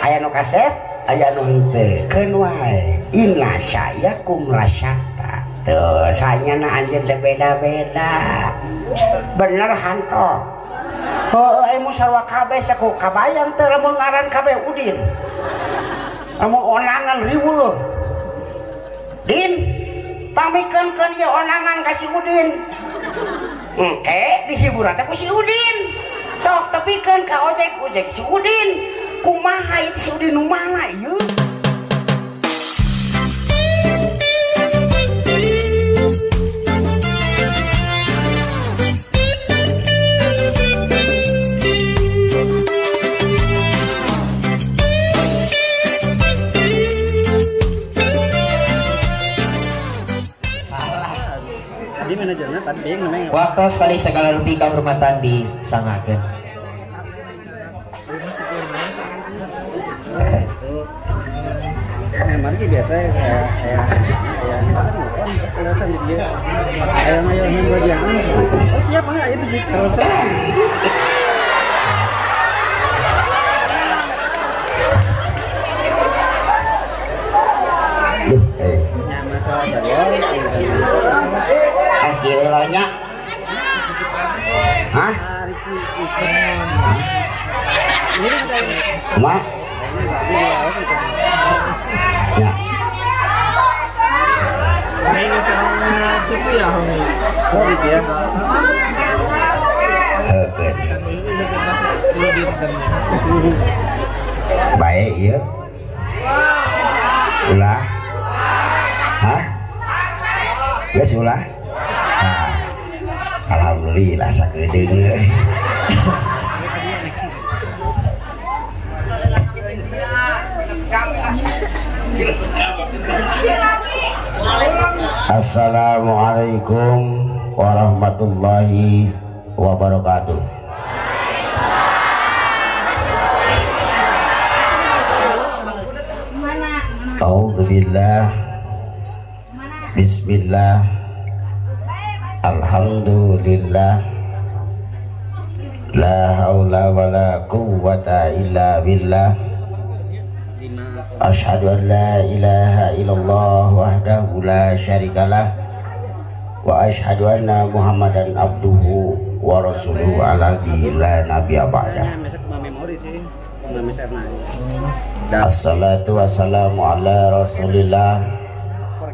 Aya nu kasep, aya nu henteu. Keun wae. Inna sa'yakum lasyatta. Tuh, sanyana anjeun teh beda-beda. Bener hanto. Heuh aya mu sarua kabeh saku kabayang teu lamun ngaran kabeh Udin. Lamun onangan riweuh. Din, pamikeun-keun ieu onangan ka si Udin. Engke dihiburan teh ku si Udin. Sok tepikeun ka ojek-ojek si Udin. Kumaha ieu si Udin nu mana ieu? Waktu sekali segala lebih kahormatan disangakeun. Nya. Hah? Ma? Ya. Baik ya. Ulah. Hah? Geus ulah. Alhamdulillah sakedeung euy. Assalamualaikum warahmatullahi wabarakatuh. A'udzubillah. Bismillah. Alhamdulillah. La haula wala quwwata illa billah. Asyhadu an la ilaha illallah wahdahu la syarikalah wa asyhadu anna Muhammadan abduhu wa rasuluhu alladzi la nabiyya ba'dah. Assalatu wassalamu ala rasulillah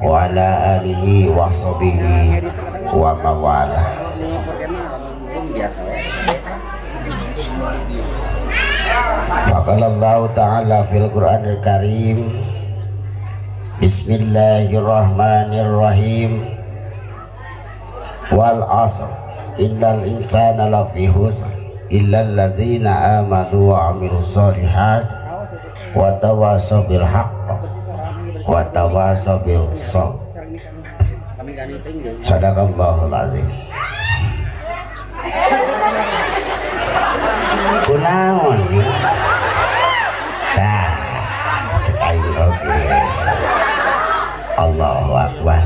wa ala alihi wa sahbihi wa mawala. Faqala Allah ta'ala fil Qur'anil Karim. Bismillahirrahmanirrahim. Wal 'asr innal insana lafi khusr illal ladzina amanu wa 'amilus sholihat wa tawasaw bil haqq wa tawasaw bil sabr. Sadaqallahul azim. Kunaon? Tah, cek aing oge. Allahu akbar.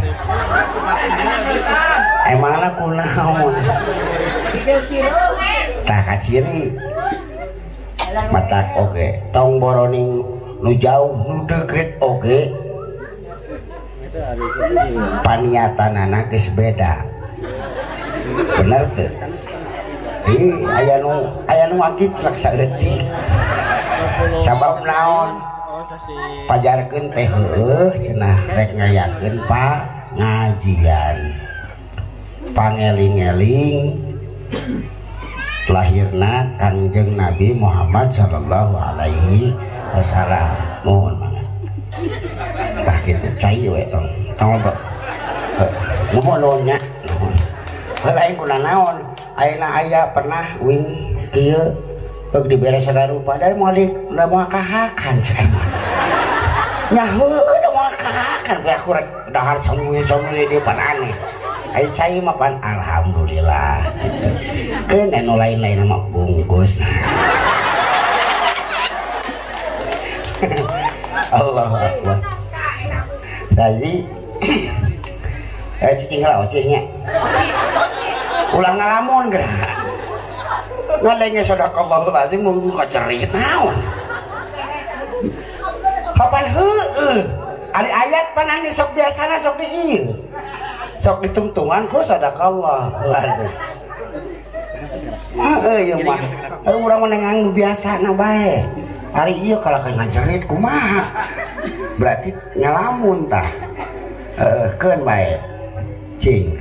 Emangna kunaon? Tah kaciri. Matak oge, tong boroning nu jauh nu deukeut oge. Paniatanana geus beda. Bener teu? Ih, aya nu ngagiclak saeutik. Sabab naon? Pajarkeun teh heueuh cenah rek ngayakeun pangajian. Pangeling-eling lahirna Kangjeng Nabi Muhammad sallallahu alaihi wasallam. Mohon mangga. Tah kitu cai we tong. Tong loba. Mohon nya. Nuhun. Lain kuna naon? Ayeuna aya pernah wing kieu heug dibere sagarupa dari moal di moal kahakan cai mah. Nya heueuh da moal kahakan we aku rek dahar camuy-camuy di pan aneh. Aya cai mah pan alhamdulillah gitu. Keun anu lain-lain mah bungkus. Allahu akbar. Tadi cicing heula oceh nya. Ulah ngalamun geura. Ngadenge sadaqallahul azim mun kacerit naon. Kapan heueuh ari ayat pan anu sok biasana sok di ieu sok ditungtungan ku sadaqallah waduh heeh ieu mah urang mah nengang nu biasana bae ari ieu kalau ngajerit kumaha berarti ngalamun tah heeh keun bae cing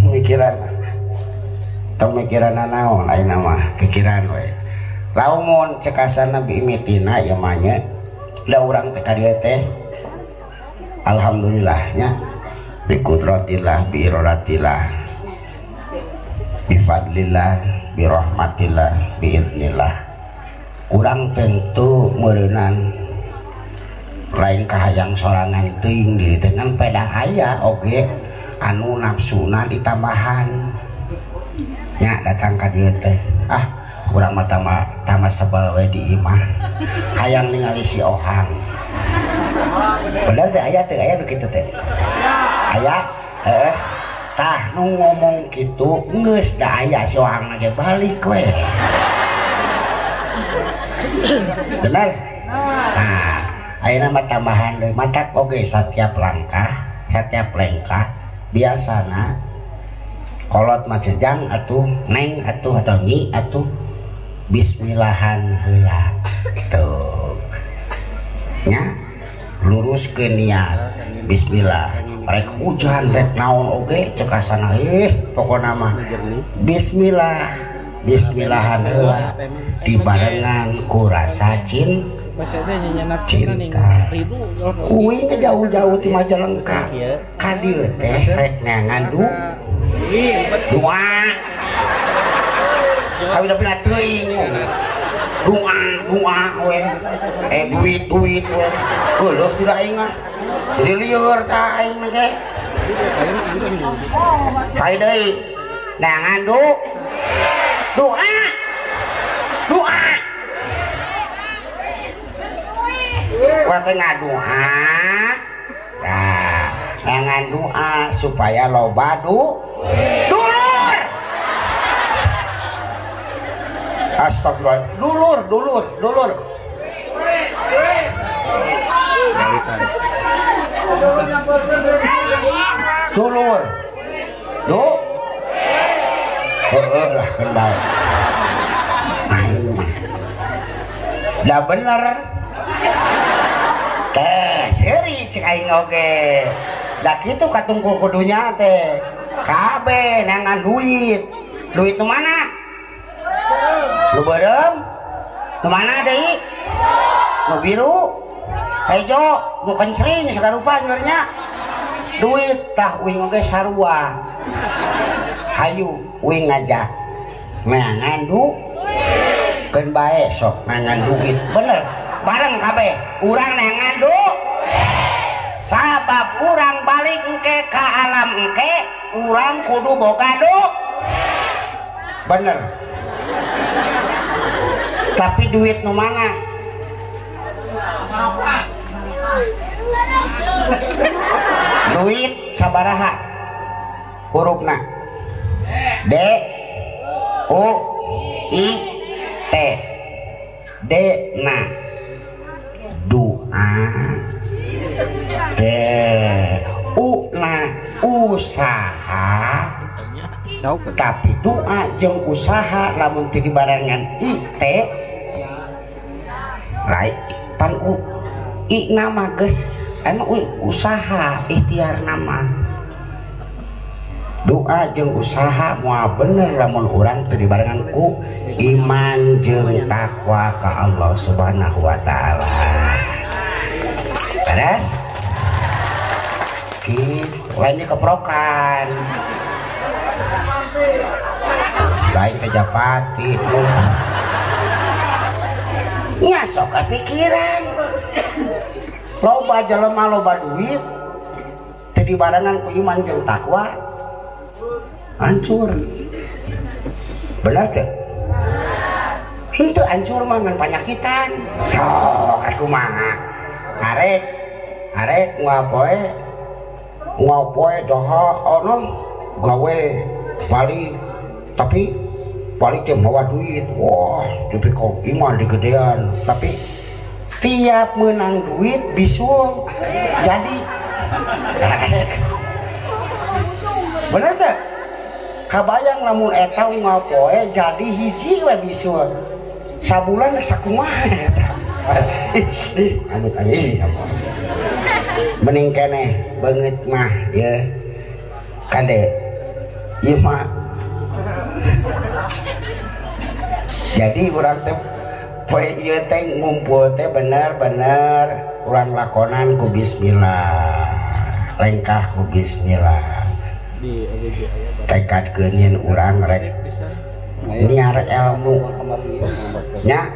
mikiran tong mikiran naon ayeuna mah pikiran we lamun cekasana biimitina ieu mah nya da urang teh ka dieu teh alhamdulillah nya bi qudratillah bi iradatillah bi fadlillah bi rahmatillah bi idnillah urang tentu meureunan lain kahayang sorangan teuing diri teh ngan peda aya oge anu nafsuna ditambahan nya datang ka dieu teh ah urang mah tama sebel we di imah hayang ningali si Ohang bener teh aya teh aya nu kitu teh aya heeh tah nu ngomong kitu geus da aya si Ohang ge balik we bener nah ayeuna mah tambahan deui matak oge satiap langkah satiap lengkah biasana kolot mah jejang atuh neng atuh atau nyi atuh bismillahan heula tuh nya lurus ke niat bismillah rek hujan rek naon oge cekasana pokona mah bismillah bismillahan heula dibarengan ku rasa cinta uing jauh-jauh ti Majalengka ka dieu teh rek neangan doa kawin pina teuing doa doa we duit duit we geuleuh tidak aing mah jadi lieur tah aing mah ge sae deui neangan doa doa wa teh ngadoa tah neangan doa supaya loba dulur. Astagfirullah, dulur, dulur, dulur. Dulur. Du. Heeh lah kendal. Aing mah. Da bener. Teh, seuri cek aing oge. Da kitu katungkul kudunya teh. Kabeh neangan duit. Duit nu mana? Nu beureum? Nu mana deui? Nu biru? Hejo, nu kencring sagarupa nyernya. Duit tah uing oge sarua. Hayu uing ngajak neangan duit. Keun bae sok neangan duit. Bener, bareng kabeh urang neangan duit. Sabab urang balik engke ka alam engke, urang kudu boga duit. Bener. Tapi duit nu mana? Duit sabaraha? Hurufna D U I T. D na doa, T U na usaha. Tapi doa jeung usaha lamun teu dibarengan I T lain pan U I nama geus anu usaha ikhtiar nama. Doa jeung usaha moal bener lamun urang teu dibarengan ku iman jeung takwa ka Allah Subhanahu wa taala. Beres? Kitu lain keprokan. Lain ke Japati tuh. Nya sok kepikiran. Loba jelema loba duit teu dibarengan ku iman jeung takwa hancur. Bener teu? Henteu hancur mah ngan panyakitan. Sok rek kumaha? Arek arek ngapoe doha onon gawe balik tapi balik teh mawa duit. Wah, dipikir iman digedean tapi Tiap menang duit bisul jadi bener teh kabayang lamun eta unggal poe jadi hiji we bisul sabulan sakumaha eta ih amit amit mending keneh beungeut mah ye kade ieu mah jadi urang teh poe ieu teh ngumpul teh bener-bener urang lakonan ku bismillah lengkah ku bismillah tekadkeun yen urang rek niar ilmu nya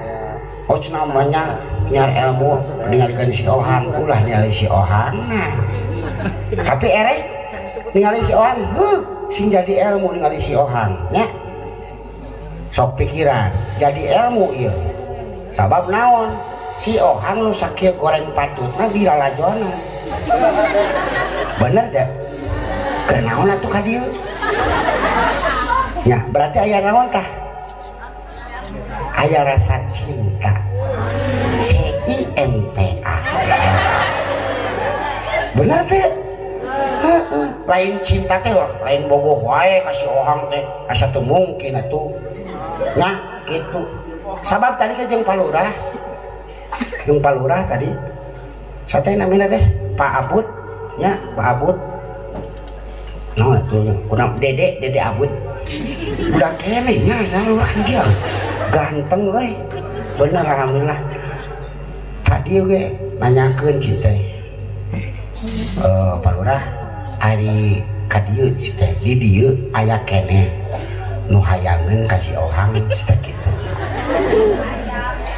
oh namanya niar ilmu ningalikeun si Ohang ulah ningali si Ohang nah tapi erek ningali si Ohang heuh sing jadi ilmu ningali si Ohang nya sok pikiran jadi ilmu ieu sabab naon si Ohang nu sakieu goreng patutna dilalajonan bener teh keur naon atuh ka dieu nya berarti aya naon tah aya rasa cinta C I N T A bener teh lain cinta teh lain bogoh wae ka si Ohang teh asa teu mungkin atuh nya kitu sabab tadi ke jeung Palurah tadi sate namina teh Pak Abud nya Pak Abud naon atuh kuna Dede Dede Abud udah keneh nya saluran dia ganteng we bener alhamdulillah tadi we nanyakeun cinta Palurah ari ka dieu teh di dieu aya keneh nu hayangeun ka si Ohang teh kitu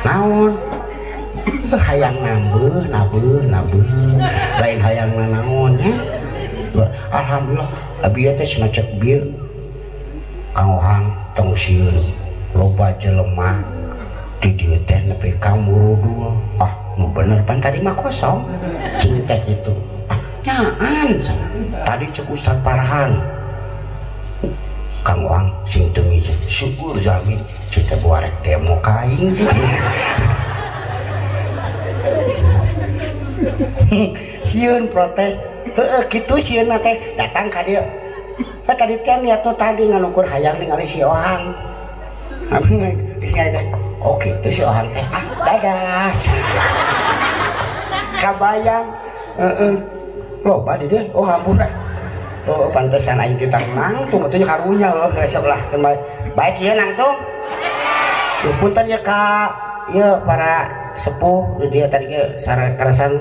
naon hayang nambeuh nabeuh nabeuh lain hayang naon nya alhamdulillah abi teh cenah cek bieu Kang Ohang tong sieun loba jelema di dieu teh nepi ka murudul ah nu bener pan tadi mah kosong cing teh kitu ah nyaan tadi cek Ustaz Farhan Kang Ohang sing teungi syukur jamin cing teh buarek demo ka aing sieun protes heueuh kitu sieunna teh datang ka dieu heuh tadi teh niat nu tadi nganukur hayang ningali si Ohang geus teh oh kitu si Ohang teh ah dadah kabayang heeh loba di dieu oh hampura oh pantesan aing teh nangtung atuh karunya heuh sok lah baik ieu nangtung punten ya ka ieu para sepuh di dieu tadi ge karasan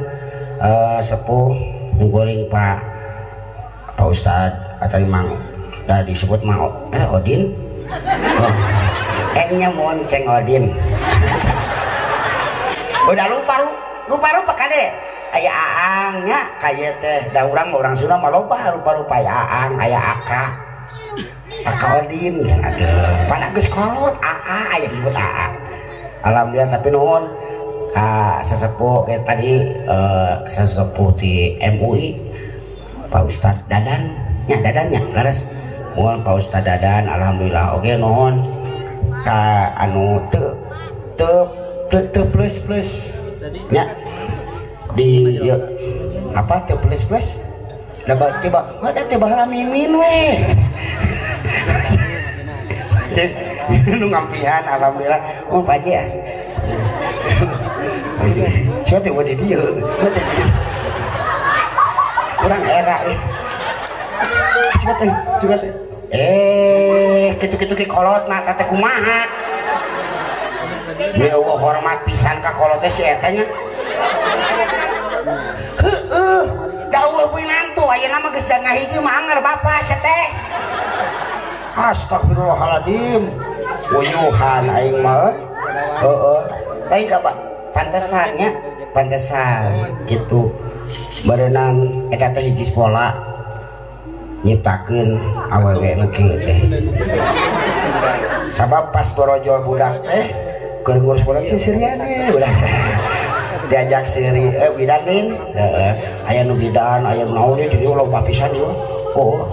sepuh nggoling Pak Ustad atau Mang dah disebut Mang Odin oh, nya mohon Ceng Odin udah lupa kade aya Aang nya kaya teh da urang mah urang Sunda mah loba rupa-rupa aya Aang aya Aka Aka Odin cenah pan geus kolot Aa aya disebut Aa alhamdulillah tapi nuhun ka sesepuh kayak tadi sesepuh di MUI Pak Ustad Dadan nya Dadannya laras mohon Pak Ustad Dadan alhamdulillah oke nuhun ka anu teu teu teu plus plus nya di ya, apa teu plus plus da tiba ada teh baheula mimin we nu ngampihan alhamdulillah oh Pak Haji ya sia teh di dieu kurang era sia teh kitu-kitu ki kolotna teh kumaha eueuh hormat pisan ka kolot teh si eta nya heueuh da eueuh winantu ayeuna mah geus ngahiji mah anger bapa sia teh astagfirullahaladzim uyuhan aing mah heeh lain ka pantesan nya pantesan gitu berenang eta teh hiji pola nyiptakeun awewe nu kieu teh sabab pas borojol budak teh keur ngurus budak teh sirian we budak diajak siri bidan nin heeh aya nu bidan aya nu naon di dieu loba pisan ieu oh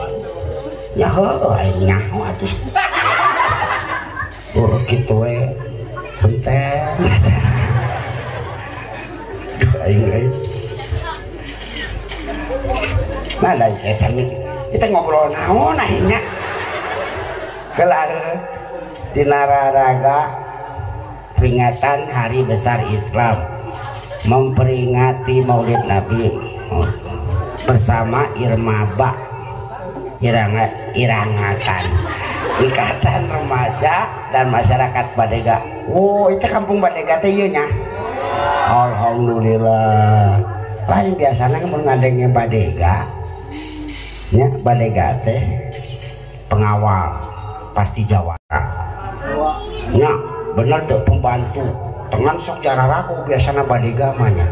nya heueuh aing nyaho atuh oh kitu we punten aing euy. Nah, da can kita ngobrol naon aing nya. Kelah dina raraga peringatan Hari Besar Islam memperingati Maulid Nabi bersama Irmaba Irangatan Ikatan Remaja dan Masyarakat Badega. Oh, itu kampung Badega teh ieu nya. Alhamdulillah. Lain biasana mun ngadenge Badega nya, Badega teh pengawal pasti jawara. Nya, bener tuh pembantu. Tengan sok jararaku biasana Badega mah nya.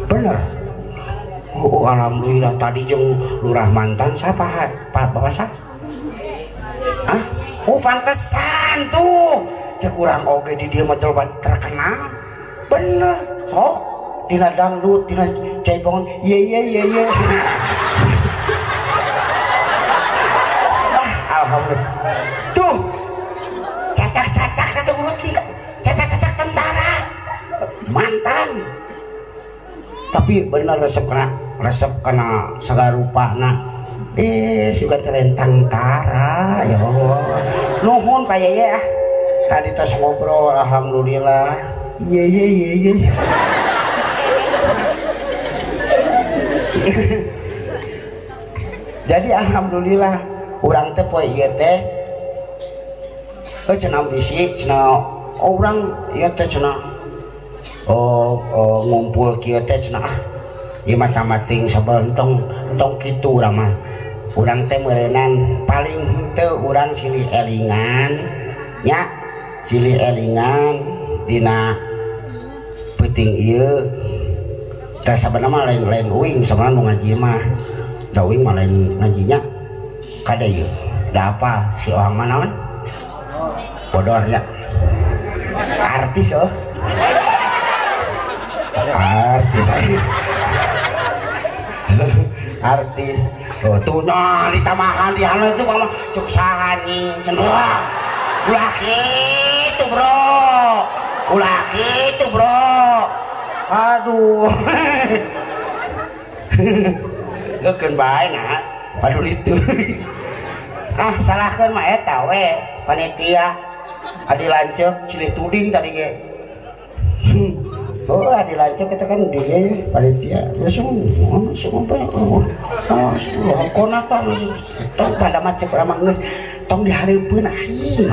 Bener. Oh, alhamdulillah tadi jeung lurah mantan siapa Pak Bapak sah? Ah, oh pantesan tuh. Cek urang oge di dieu mah jelema terkenal. Bener, sok dina dangdut, dina caipongan, ye ye ye ye. Ah, alhamdulillah. Tuh. Cacak-cacak kata urut cacak-cacak tentara. Mantan. Tapi bener resep kena sagarupana. Suka terentang tara ya Allah. Nuhun Pak Yeye ah. Tadi tos ngobrol alhamdulillah. Ye ye ye ye. Jadi alhamdulillah urang teh poe ieu teh cenah bisi cenah urang ieu teh cenah oh ngumpul kieu teh cenah ah ieu mah tamating sabel entong entong kitu urang mah. Urang teh meureunnan paling henteu urang silih elingan nya, silih elingan dina peuting ieu. Da sabenerna mah lain-lain uing sabenerna nu ngaji mah. Da uing mah lain ngajinya kade ieu. Da apa si orang mah naon? Bodor nya. Artis oh. Artis artis. Oh, tuh nya ditamahan di hana itu mah cuk saha anjing cenah. Ulah kitu, Bro. Ulah kitu, Bro. Aduh. Geukeun bae nah. Padul itu. Ah, salahkeun mah eta we panitia. Adi lanceuk silih tuding tadi ge. Oh, adi lanceuk eta kan dia panitia. Langsung semua konatan tong pada macet urang mah geus tong dihareupeun aing.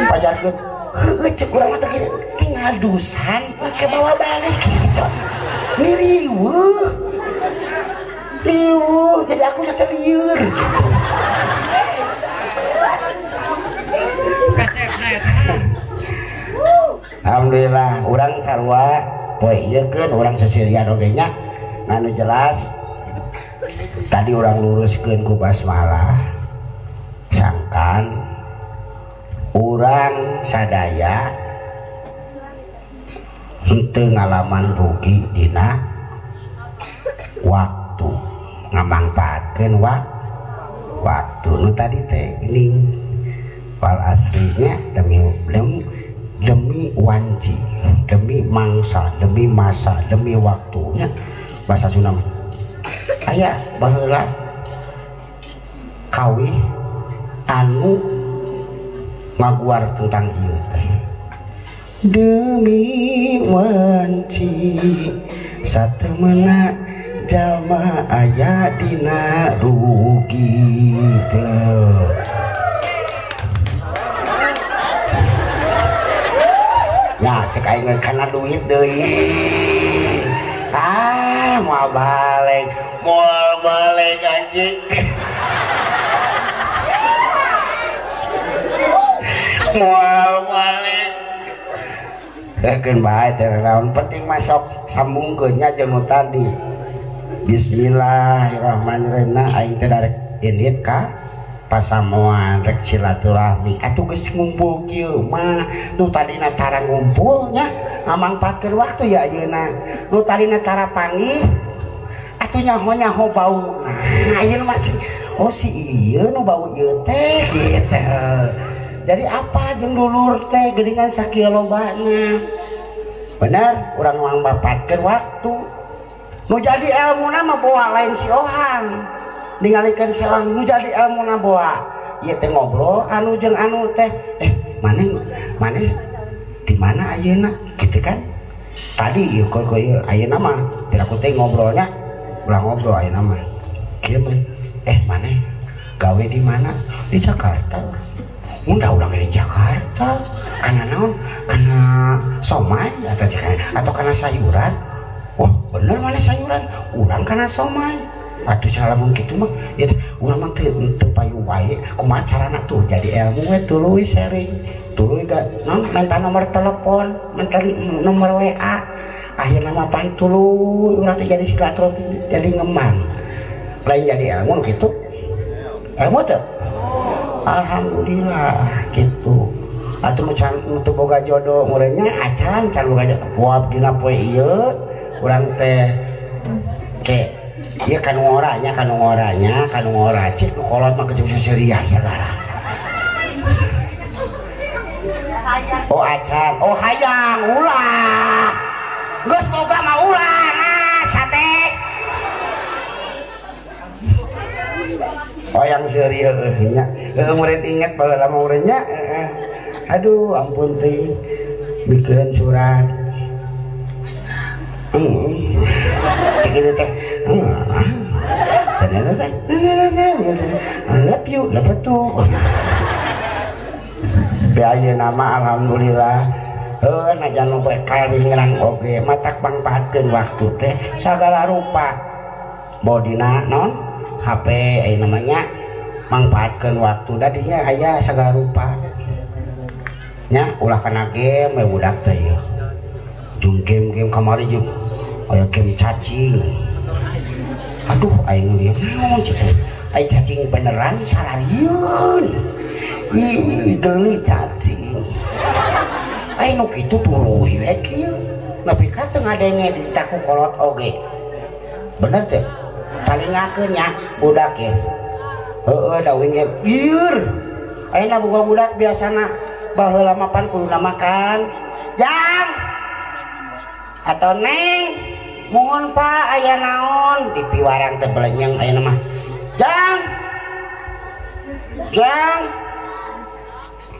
Pajarkeun heueuh cek urang mah teh tinggal dusan ke bawa balik gitu. Ni riweuh. Riweuh jadi aku teh lieur gitu. Alhamdulillah urang sarua poe ieu keun urang sesirian oge nya nganu jelas tadi urang luruskeun ku basmalah sangkan urang sadaya henteu ngalaman rugi dina waktu ngamangpaatkeun waktu nu tadi teh geuning wal asrinya demi wanci, demi mangsa, demi masa, demi waktunya bahasa Sunda mah. Aya baheula kawih anu ngaguar tentang ieu teh. Demi wanci satemena jalma aya dina rugi teh. Ya cek aing kana duit deui. Ah, moal balik anjing. Moal balik. Keun bae teh naon penting masuk sambungkeun nya jeung nu tadi. Bismillahirrahmanirrahim. Nah aing teh darek indit ka pasamuan rek silaturahmi atuh geus ngumpul kieu mah nu tadina tara ngumpulnya ngamangpaatkeun waktu ya ayeuna nu tadina tara panggih atuh nyaho-nyaho bau nah ayeuna mah oh si ieu nu bau ieu teh gitu. Jadi apa jeung dulur teh geuningan sakieu lobana Bener urang mangmanfaatkeun waktu. Nu jadi ilmuna mah boa lain si Ohang. Ningalikeun si Ohang nu jadi ilmuna boa. Ieu teh ngobrol anu jeung anu teh maneh maneh di mana ayeuna gitu kan? Tadi ieu keur ieu ayeuna mah piraku teh ngobrolnya ulah ngobrol ayeuna mah. Kieu mah maneh gawe di mana? Di Jakarta. Unda urang di Jakarta. Karena naon? Karena somai atau karena sayuran. Wah, bener mana sayuran? Urang karena somai. Atuh cara lamun kitu mah ya urang mah teu payu wae. Kumaha carana tuh jadi ilmu we tuluy sharing. Tuluy ka naon minta nomor telepon, minta nomor WA. Akhirna mah pan tuluy urang teh jadi silaturahmi jadi ngemang. Lain jadi ilmu kitu. Ilmu teu? Alhamdulillah gitu. Atuh nu can teu boga jodoh meureunnya acan can boga jodoh. Puap dina poe ieu urang teh ke ieu kanu ngoranya kanu ngoranya kanu ngora cik nu kolot mah kejung seserian sagala. Oh acan, oh hayang ulah. Geus boga mah ulah nah sate. Oh yang seuri heueuh nya. Heueuh murid inget baheula mah muridnya. Aduh ampun teh mikeun surat. Cek ieu teh. Cenah teh. Love you, love tu. Be ayeuna mah alhamdulillah. Heuh najan nu bekal ngerang oge matak mangpaatkeun waktu teh sagala rupa. Bodina naon? HP ayeuna mah nya mangpaatkeun waktu dadinya aya sagala rupa. Nya ulah kana game we budak teh ieu. Jeung game-game kamari jeung aya game cacing. Aduh aing lieur naon cek teh. Ai cacing beneran salarieun. Ih geli cacing. Ai nu kitu tuluy we kieu. Nepi ka teu ngadenge ditaku kolot oge. Bener teh? Palingakeun nya budak ye. Heueuh da uing ge lieur. Ayeuna boga budak biasana baheula mah pan kuduna makan. Jang atau neng mohon pak aya naon di piwarang teh belenyeng ayeuna mah. Jang. Jang.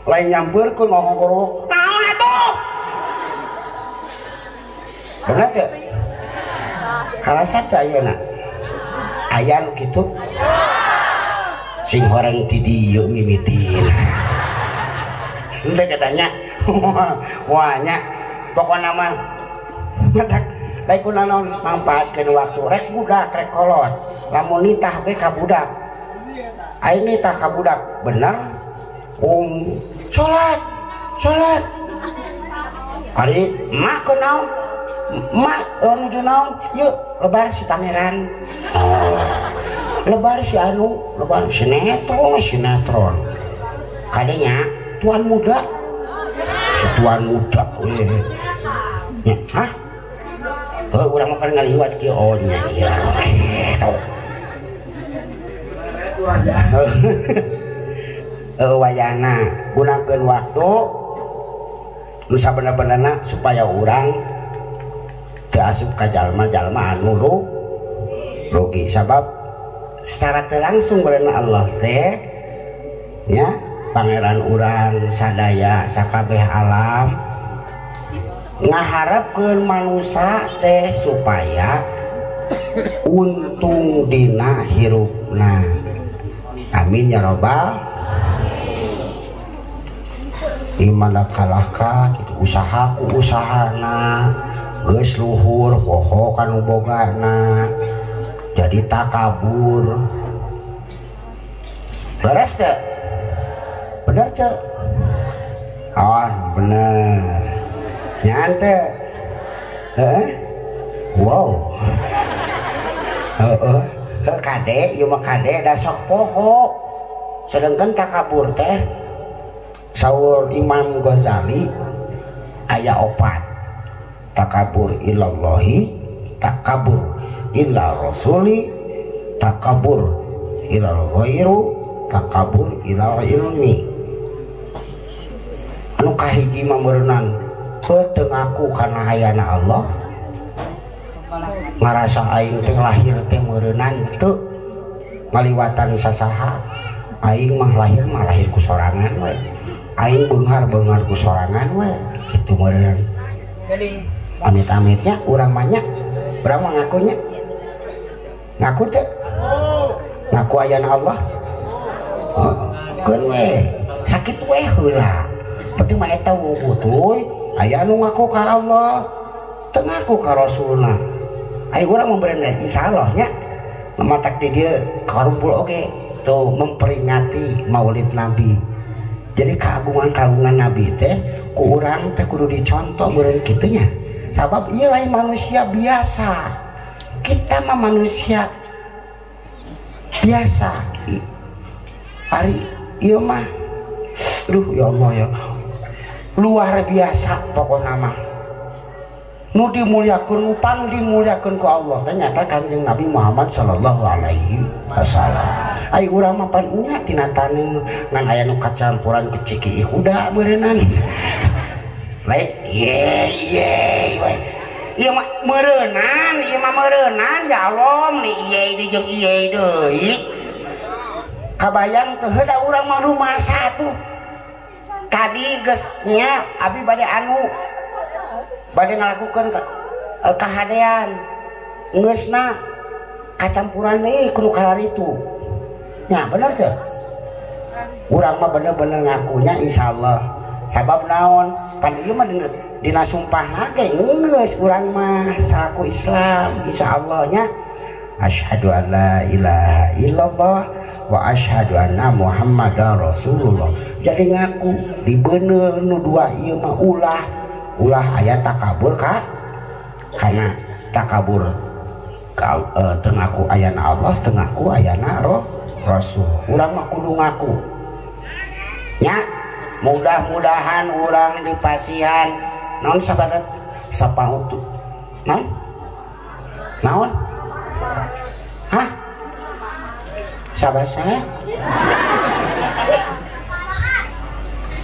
Lain nyampeurkeun ngomong korok. Naon atuh? Bener teh? Karasa teh ayeuna? Aya nu kitu? Sing horeng ti dieu mimitina. Henteu katanya. Wah nya pokona mah matak lain kunaon mangpaatkeun waktu rek budak rek kolot. Lamun nitah ge ka budak. Aya nitah ka budak bener salat salat. Ari emak kunaon? Emak nuju naon? Yeuh lebar si pangeran. Oh, lebar si anu, lebar sinetron, sinetron. Kadenya tuan muda. Si tuan muda we. Nya, hah? Heuh urang mah pan ngaliwat kieu oh nya ieu kitu. Heuh wayana gunakeun waktu nu sabener-benerna supaya urang teu asup ka jalma-jalma anu rugi sabab secara teu langsung beurena Allah teh nya pangeran urang sadaya sakabeh alam ngaharepkeun manusa teh supaya untung dina hirupna. Amin ya robbal imana kalahka gitu usahaku usahana geus luhur poho kanu bogana jadi takabur. Beres teu? Bener teu? Oh bener. Nyan teu? Heeh. Wow. Heeh. Heuh kade ieu mah kade da sok poho. Sedengkeun takabur teh saur Imam Ghazali aya opat. Takabur ilallahi, takabur ila rasuli, takabur ilal ghairu, takabur ilal ilmi. Anu kahiji mah meureunang Teu ngaku kana ayana Allah. Ngarasa aing teh lahir teh meureunan teu ngaliwatan sasaha. Aing mah lahir ku sorangan we. Aing beunghar-beunghar ku sorangan we. Kitu meureun. Amit-amitnya urang mah nya, urang mah ngakunya. Ngaku teh? Ngaku ayana Allah. Heeh, keun we. Sakit we heula. Penting mah eta wungkul tuluy aya anu ngaku ka Allah, teu ngaku ka Rasulna. Ayo urang memberikan insyaallah nya matak di dieu karumpul oge tuh memperingati Maulid Nabi. Jadi keagungan-keagungan Nabi teh ku urang teh kudu dicontoh meureun kitu nya. Sabab ieu lain manusia biasa. Kita mah manusia biasa. Ari ieu mah aduh ya Allah ya. Luar biasa pokona mah. Nu dimuliakeun upang dimuliakeun ku Allah ternyata Kanjeng Nabi Muhammad sallallahu alaihi wasallam. Ai urang mah pan nya tina taneuh ngan aya nu kacampuran ku ciki huda meureunnan. Lain ye ye we. Ieu mah meureunnan, ieu mah meureunnan ya Allah ni ieu deui jeung ieu deui. Kabayang teu heuda urang mah rumasa tuh. Tadi geus nya abi bade anu bade ngalakukeun kahadean geusna kacampuran deui kudu kararitu nya bener teu urang mah bener-bener ngakunya insyaallah sabab naon pan ieu mah dina sumpahna ge geus urang mah salaku Islam insyaallah nya asyhadu an la ilaha illallah wa asyhadu anna Muhammadar Rasulullah. Jadi ngaku dibener nu dua ieu mah ulah ulah aya takabur ka karena takabur teu ngaku ayana Allah teu ngaku ayana Rasul. Urang mah kudu ngaku nya. Mudah-mudahan urang dipasihan naon sabatat sapautu naon naon hah sahabat saya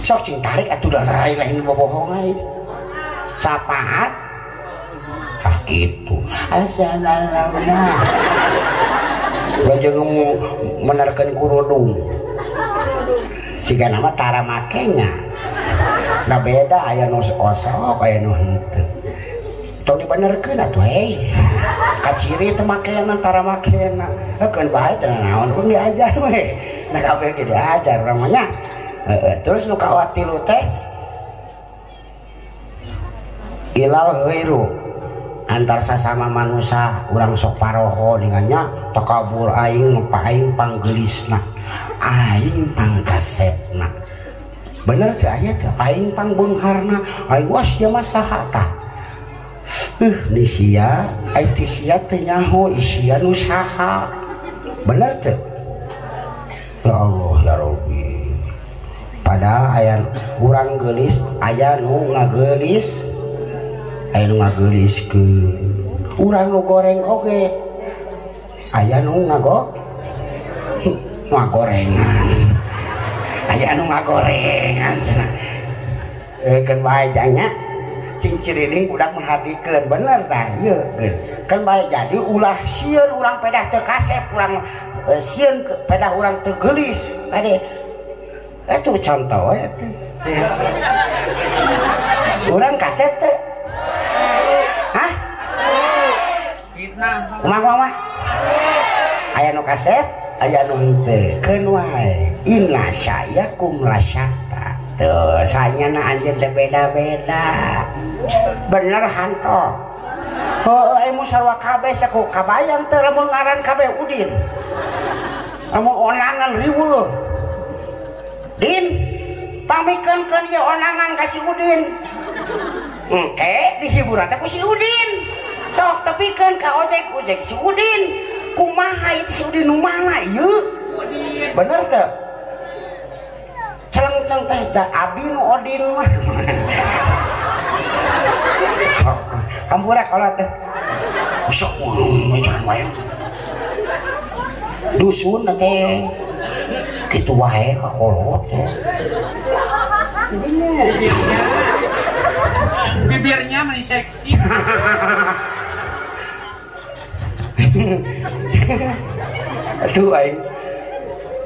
sok cing tarik atuh da lain bobohongan sapaat ah gitu assalamualaikum gajeng menerkeun kurudung siga nama tara makenya nah beda aya nu osok aya nu henteu tong dibenerkeun atuh hei kaciri teu makena tara makena keun bae teh naon pun diajar we nah kabeh ge diajar urang mah nya. Terus nu kawatilu teh ilal ghairu antar sasama manusia urang sok paroho ninganya takabur aing aing panggelisna aing pangkasepna bener teh aya teh aing pangbeungharna aing was ieu mah saha tah ni sia ai ti sia teh nyaho isia nu saha bener teh ya Allah ya Rabbi. Padahal aya urang geulis aya nu ngagelis aya nu ngageliskeun urang nu goreng oge aya nu ngagorengan aya nu ngagorengan cenah keun bae nya cing cirining budak merhatikeun bener tah ieu keun bae jadi ulah sieun urang pedah teu kasep urang sieun pedah urang teu geulis kade eta contoh we teh urang kasep teh hah fitnah kumaha aya nu kasep aya nu henteu keun wae inna syayakum lasyata tuh sanyana anjeun teh beda-beda bener hanto heueuh aya mu sarua kabeh saku kabayang teu lamun ngaran kabeh Udin lamun onangan riweuh Din pamikeun-keun ieu onangan ka si Udin engke dihiburan teh ku si Udin sok tepikeun ka ojek ojek si Udin kumaha ieu si Udin nu mana ieu bener teu celeng-celeng teh da abi nu Odin mah hampura kolot teh sok jangan wae dusun teh kitu wae ka kolot teh Bibirnya meni seksi. Aduh aing.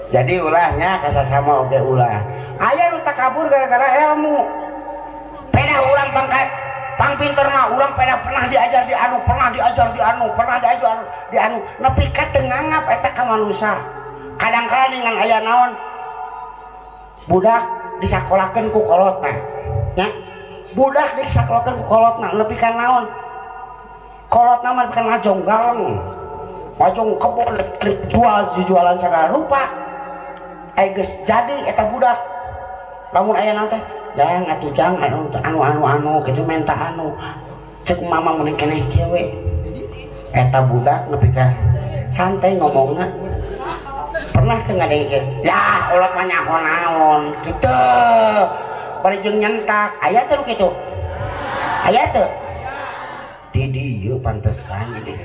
Jadi ulahnya kasasama oge ulah. Aya nu takabur gara-gara ilmu. Pedah urang pangkat pang pinter mah urang pedah pernah diajar di anu, pernah diajar di anu, pernah diajar di anu. Nepi ka teu nganggap eta ka manusia. Kadang-kadang dengan aya naon budak disakolakeun ku kolotna. Nya. Budak disakolakeun ku kolotna nepi ka naon? Kolotna mah nepi ka ngajong galeng. Ngajong kebon jual jualan segala rupa. Ai geus jadi eta budak. Lamun aya naon teh? Jang atuh jang anu anu anu anu kitu menta anu. Cek mama mun keneh kieu we. Eta budak nepi ka santai ngomongna. Pernah teu ngadengkeun? Lah kolot mah nyaho naon kitu. Bari jeung nyentak aya teu kitu? Aya teu? Di dieu pantesan ini.